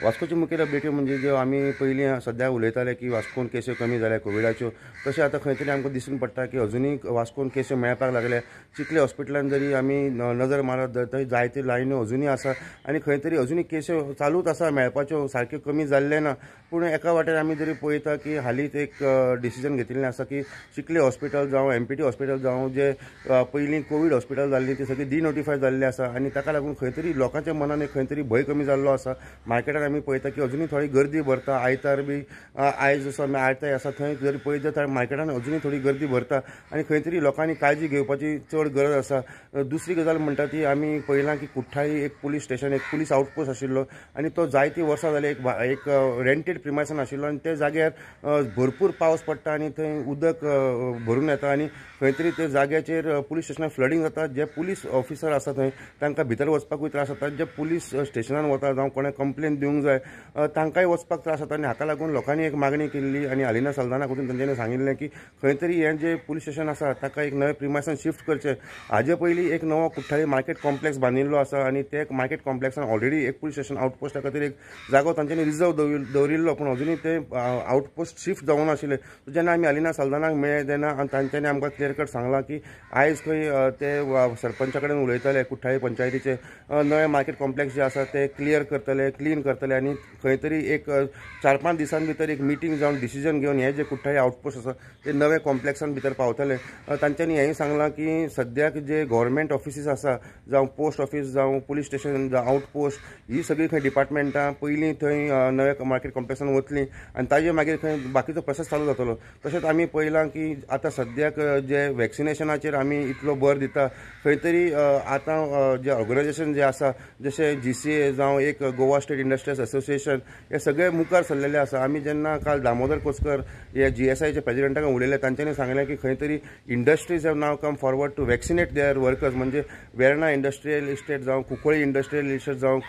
वास्कोच्यो मुखेल अपडेट्यो म्हणजे ज्यो आमी पयलीं सद्या उलयताले की वास्कोन केस्यो कमी जाल्या कोविडाच्यो, तशें आतां खंय तरी आमकां दिसून पडटा की अजुनूय वास्कोन केस्यो मेळपाक लागल्या. चिखले हॉस्पिटलान जरी आमी नजर मारत थंय जायत्यो लायन्यो अजुनूय आसा आनी खंय तरी अजुनूय केस्यो चालूच आसा मेळपाच्यो, सारक्यो कमी जाल्ले ना. पूण एका वाटेर आमी जरी पळयता की हालींच एक डिसिजन घेतिल्लें आसा की चिखले हॉस्पिटल जावं एमपीटी हॉस्पिटल जावं जे पयलीं कोवीड हॉस्पिटल जाल्लीं ती सगळीं डिनोटिफाय जाल्ली आसा आनी ताका लागून खंय तरी लोकांच्या मनान एक खंय तरी भंय कमी जाल्लो आसा. मार्केटान आमी पळयता की अजुनूय थोडी गर्दी भरता. आयतार बी आयज जसो आमी आयतार आसा थंय जरी पळयत जाल्यार मार्केटान अजुनूय थोडी गर्दी भरता आनी खंय तरी लोकांनी काळजी घेवपाची चड गरज आसा. दुसरी गजाल म्हणटा ती आमी पळयलां की कुठ्ठाळी एक पुलीस स्टेशन, एक पुलीस आउटपोस्ट आशिल्लो आनी तो जायतीं वर्सां जाली एक रेंटेड प्रिमायसान आशिल्लो आनी त्या जाग्यार भरपूर पावस पडटा आनी थंय उदक भरून येता आनी खंय तरी त्या जाग्याचेर पुलीस स्टेशनार फ्लडींग जाता. जे पुलीस ऑफिसर आसा थंय तांकां भितर वचपाकूय त्रास जाता, जे पुलीस स्टेशनान वता जावं कोणें कंप्लेन दिवंक जाय तांकांय वचपाक त्रास जाता आनी हाका लागून लोकांनी एक मागणी केल्ली आनी आलिना सल्दानाक वचून तांच्यांनी सांगिल्लें की खंय तरी हें जें पुलीस स्टेशन आसा ताका एक नवें प्रिमायसान शिफ्ट करचें. हाजे पयलीं एक नवो कुठ्ठाळी मार्केट कॉम्प्लेक्स बांदिल्लो आसा आनी ते मार्केट कॉम्प्लेक्सान ऑलरेडी एक पुलीस स्टेशन आउटपोस्टा खातीर एक जागो तांच्यांनी रिजर्व दवरिल्लो, पूण अजुनूय ते आउटपोस्ट शिफ्ट जावंक नाशिल्लें. जेन्ना आमी आलिना सल्दानाक मेळ्ळे तेन्ना तांच्यांनी आमकां क्लियर कट सांगलां की आयज खंय ते सरपंचा कडेन उलयतले, कुठ्ठाळी पंचायतीचे नवे मार्केट कॉम्प्लेक्स जे आसा ते क्लियर करतले, क्लीन करतले आनी खंय तरी एक 4-5 दिसां भितर एक मिटींग जावन डिसिजन घेवन हे जे कुठ्ठाळी आउटपोस्ट आसा ते नवे कॉम्प्लेक्सान भितर पावतले. तांच्यांनी हेंय सांगलां की सद्याक जे गव्हर्मेंट ऑफिसीस आसा जावं पोस्ट ऑफिस जावं पुलीस स्टेशन जावं आउटपोस्ट ही सगळीं खंय डिपार्टमेंटां पयलीं थंय नव्या मार्केट कॉम्प्लेक्सान वतलीं आनी ताजे मागीर खंय बाकीचो प्रोसेस चालू जातलो. तशेंच आमी पळयलां की आतां सद्याक जे वॅक्सिनेशनाचेर आमी इतलो भर दिता, खंय तरी आतां जे ऑर्गनायजेशन जे आसा जशें GCA जावं एक गोवा स्टेट इंडस्ट्रियल असोसिएशन हे सगळे मुखार सरलेले आसा. आमी जेन्ना काल दामोदर कोचकर हे GSIचे प्रेजिडेंटाक उलयले तांच्यांनी सांगलें की खंय तरी industries have now come forward to vaccinate their workers, म्हणजे वेर्णा इंडस्ट्रियल इस्टेट जावं, कुंकळी इंडस्ट्रियल इस्टेट जावं,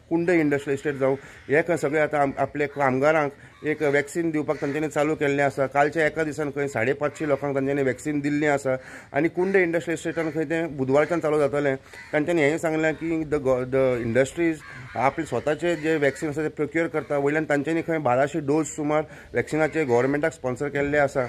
कुंडय इंडस्ट्रियल इस्टेट जावं, हे सगळे आतां आपले कामगारांक एक वॅक्सिन दिवपाक तांच्यांनी चालू केल्लें आसा. कालच्या एका दिसान खंय 550 लोकांक तांच्यांनी वॅक्सिन दिल्लीं आसा आनी कुंडय इंडस्ट्रियल इस्टेटान खंय तें बुधवारच्यान चालू जातलें. तांच्यांनी हेंय सांगलें की the industries आपले स्वताचे जे वॅक्सिन आसा ते प्रोक्युअर करता, वयल्यान तांच्यांनी खंय 1200 डोज सुमार वॅक्सिनाचे गव्हर्मेंटाक स्पॉन्सर केल्ले आसा.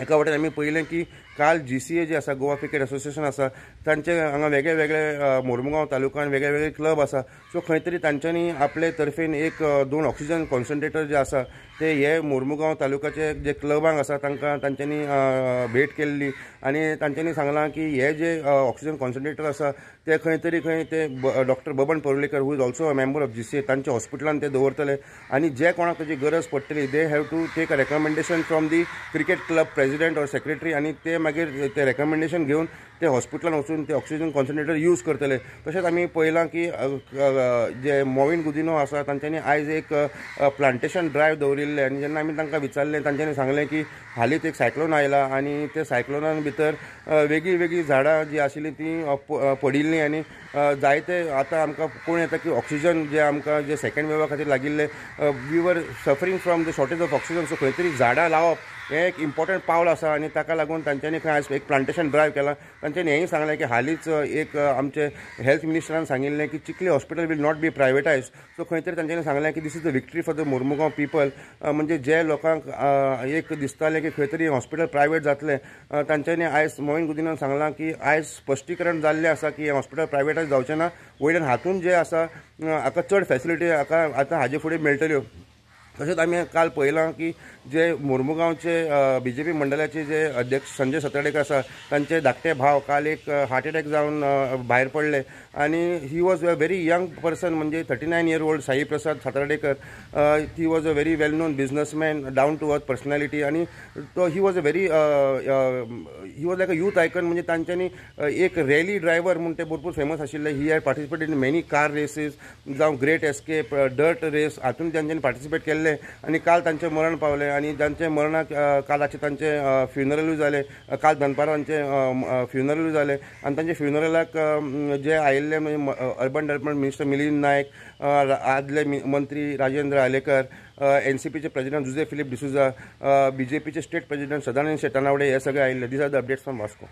एका वाटेन आमी पळयलें की काल GCA जे आसा गोवा क्रिकेट असोसिएशन आसा तांचे हांगा वेगळे वेगळे मोरमुगांव तालुक्यान वेगळे वेगळे क्लब आसा, सो खंय तरी तांच्यांनी आपले तर्फेन एक 2 ऑक्सिजन कॉन्सन्ट्रेटर जे आसा ते हे मोरमुगांव तालुक्याचे जे क्लबांक आसा तांकां तांच्यांनी भेट केल्ली आनी तांच्यांनी सांगलां की हे जे ऑक्सिजन कॉन्सन्ट्रेटर आसा ते खंय तरी खंय ते doctor Baban Parulekar who is also a member of GCA तांच्या हॉस्पिटलान ते दवरतले आनी जे कोणाक ताची गरज पडटली they have to take a recommendation from the cricket club president or secretary आनी ते मागीर ते रेकमेंडेशन घेवन ते हॉस्पिटलान वचून ते ऑक्सिजन कॉन्सन्ट्रेटर यूज करतले. तशेंच आमी पळयलां की जे मोविन गुदिनो आसा तांच्यांनी आयज एक प्लांटेशन ड्रायव्ह दवरिल्लें आनी जेन्ना आमी तांकां विचारलें तांच्यांनी सांगलें की हालींच एक सायक्लोन आयला आनी ते सायक्लोनान भितर वेगळीं वेगळीं झाडां जीं आशिल्लीं तीं पडिल्लीं आनी जायते आतां आमकां कोण येता की ऑक्सिजन जे आमकां जे सेकेंड वेवा खातीर लागिल्ले we were suffering from the shortage of oxygen, so खंय तरी झाडां लावप हें एक इम्पॉर्टंट पावल आसा आनी ताका लागून तांच्यांनी खंय आयज एक प्लांटेशन ड्रायव्ह केलां. तांच्यांनी हेंय सांगलें की हालींच एक आमचे हेल्थ मिनिस्टरान सांगिल्लें की Chikhli hospital will not be privatise, so खंय तरी तांच्यांनी सांगलें की this is the victory for the Mormugao people, म्हणजे जे लोकांक एक दिसतालें की खंय तरी हॉस्पिटल प्रायवेट जातलें तांच्यांनी आयज मोहीन गुदिनान सांगलां की आयज स्पश्टीकरण जाल्लें आसा की हें हॉस्पिटल प्रायवेटायज जावचें ना, वयल्यान हातून जें आसा हाका चड फॅसिलिटी हाका आतां हाजे फुडें मेळटल्यो. तशेंच आमी काल पळयलां की जे मोरमुगांवचे BJP मंडळाचे जे अध्यक्ष संजय सतरडेकर आसा तांचे धाकटे भाव काल एक हार्ट एटॅक जावन भायर पडले आनी he was a very young person, म्हणजे 39 year old Sai Prasad Satardekar. He was a very well known businessman, down to earth personality आनी तो he was a very he was like a youth icon, म्हणजे तांच्यांनी एक rally driver म्हूण ते भरपूर famous आशिल्ले. He had participate in many car races जावं ग्रेट एस्केप, डर्ट रेस हातून तांच्यांनी पार्टिसिपेट केल्ले आनी काल तांचें मरण पावलें आनी जांचे मरणाक काल तांचें फ्युनरलूय जालें, काल दनपारां तांचें फ्युनरलूय जालें आनी तांच्या फ्युनरलाक जे आयिल्ले म्हणजे urban development minister Milind Naik, आदले मंत्री राजेंद्र आलेकर, NCPचे प्रेजिडेंट जुजे फिलीप डिसुजा, BJPचे स्टेट प्रेजिडेंट सदानंद शेटानावडे हे सगळे आयिल्ले. These are the updates from Vasco.